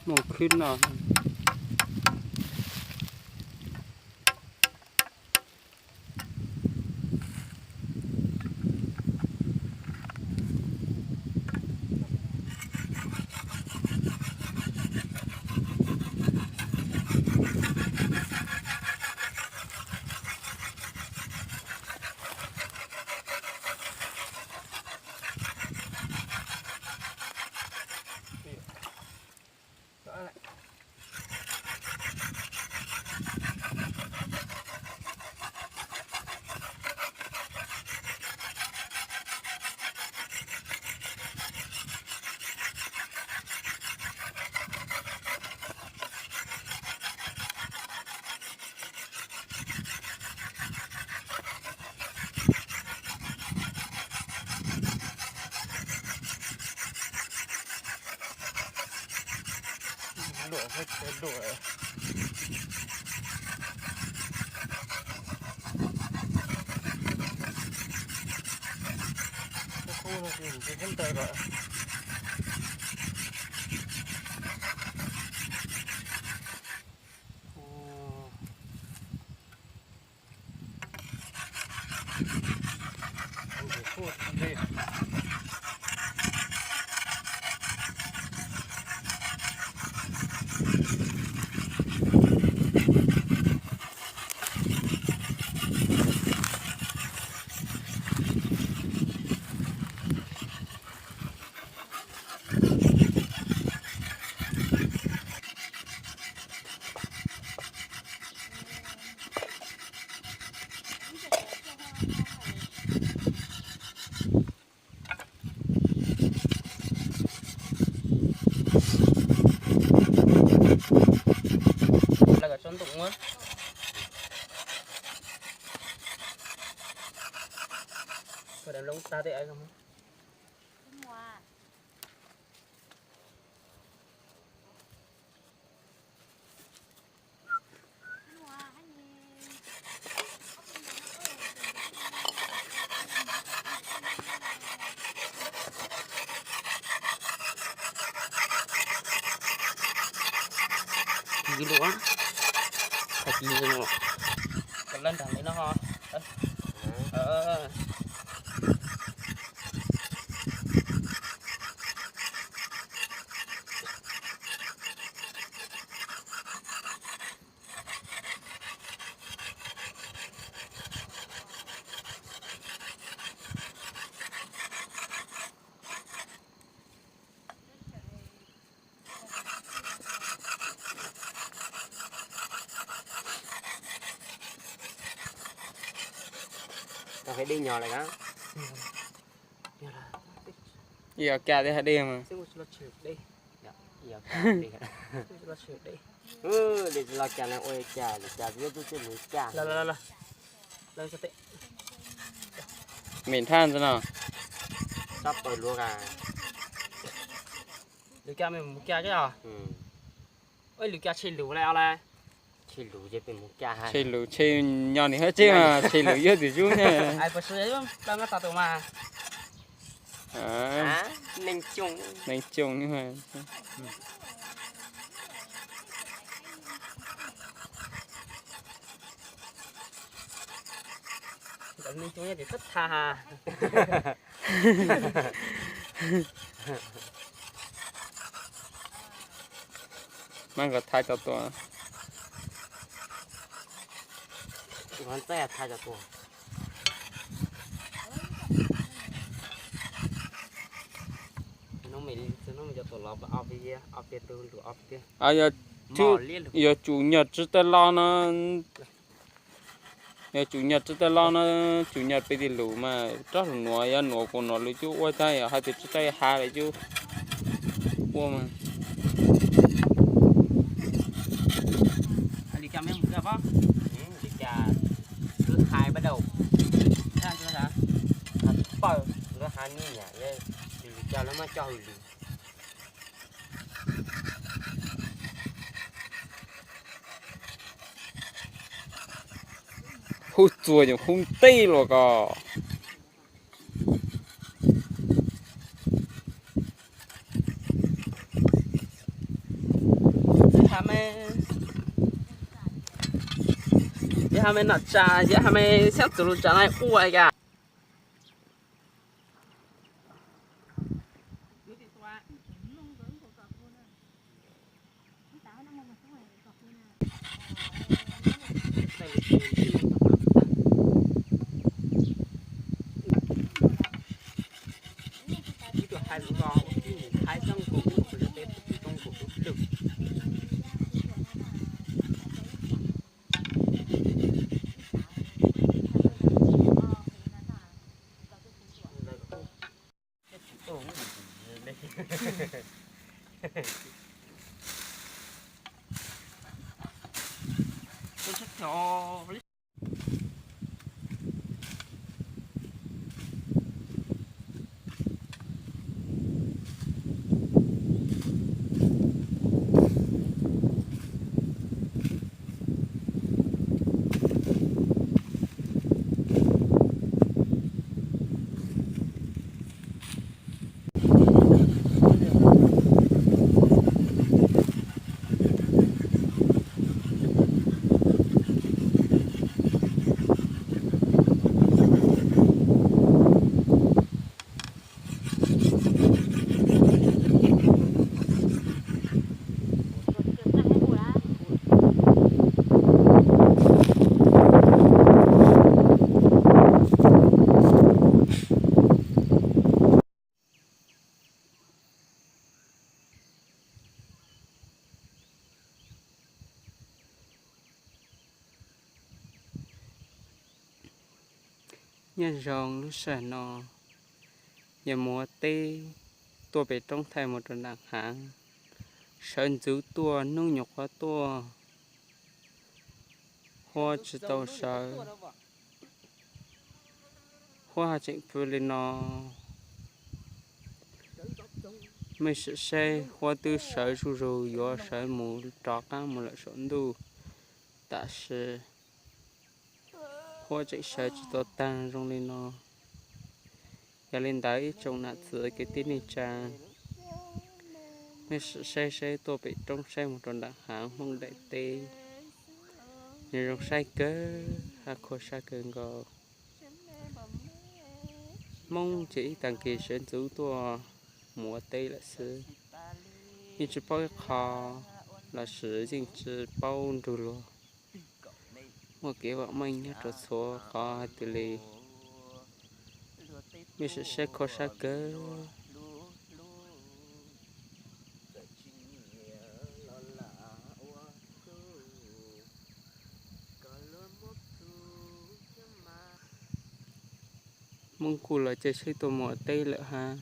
Mus khwb no. Lawv kom tsob ntoo muab. Koj deev loob tag tej aib no. Kis lus, kis lus, koj lab nrag li no ho. Tau hais dej nyos lawm a. Ib yam cas thiaj hais dej mas. Dej tsis los cas na ua li cas, li cas twb tsis mus cas. Mem thaj ntawd no. Sab plaws luaj a. Lwm cas mus cas os. Lwm cas tshem lus lawm os. Tshem lus tshem nyo nim hab tseb mas tshem lus yog tus zub ne. Neeg coo. Mas nkawd thaiv cov tuaj. Yog tsum nyuag tsib tawb loj no, yog tsum nyuag tsib tawb loj no, tsum nyuag peb tij lus mas rov lug nuav, yog nuav kuv nuav lug cub ua tag, yog hais tias tsib tawb ha lawm cub ua mas. Hub txuas nyuam hub ntej los ko. Ces ha me nom tsa, ces ha me xyaab txuv lug tsa na ua cas. Nyob zoo lub sij hawm no, yog mus ua teb tuaj pem roob thaij mus rau nram haav, sawv ntxuv tuaj hnub nyuam qhuav tuaj, huab tsis tau sawv, huab haj tseem pw li no. Mej sim saib huab twb sawv zuj zus yuav sawv mus rov qab mus lawm saum ntuj tam sim. Huab tseem sawv tsis tau taag zoo li no. Yog li ntawd ib tsoom nam txiv kwv tij neej tsaa, mej sim saib saib tuaj pem roob saib mus rau nram haav Hmoob daim teb, nws zoo saib kawg, hab khuab sab kawg nkaus. Hmoob ces ib taag kis sawv ntxuv tuaj mus ua teb lawm xwb, yeej tsis paub ib qho lossis yeej tsis paub nrug luag. Muaj kev vam meej nyob rau txhua qhov hais tiag li. Mej sim saib khuab sab kawg. Hmoob kuj los caij tsheb tuaj mus ua teb lawm hab.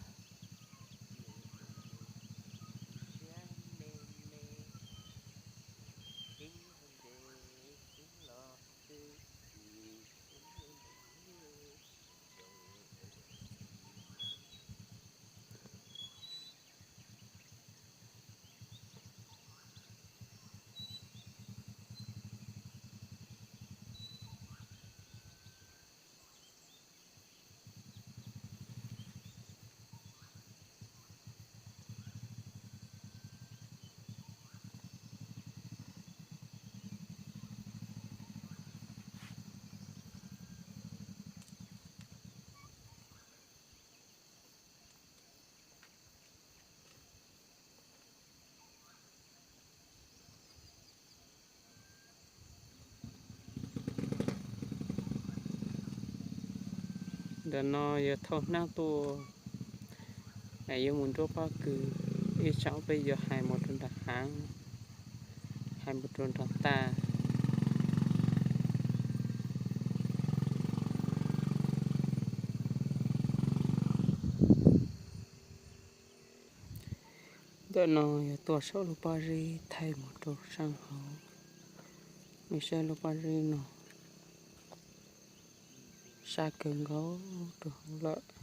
Ntawm no yog thauj hnab tuaj, yuav mus nruab pob kws, ib tsam peb yuav hais mus rau nram hav, hais mus rau nram tag. Ntawm no yog tuaj saum lub pob zeb thaij mus rau sab hauv. Nej saib lub pob zeb no, sab kawg nkaus rau hauv lawm.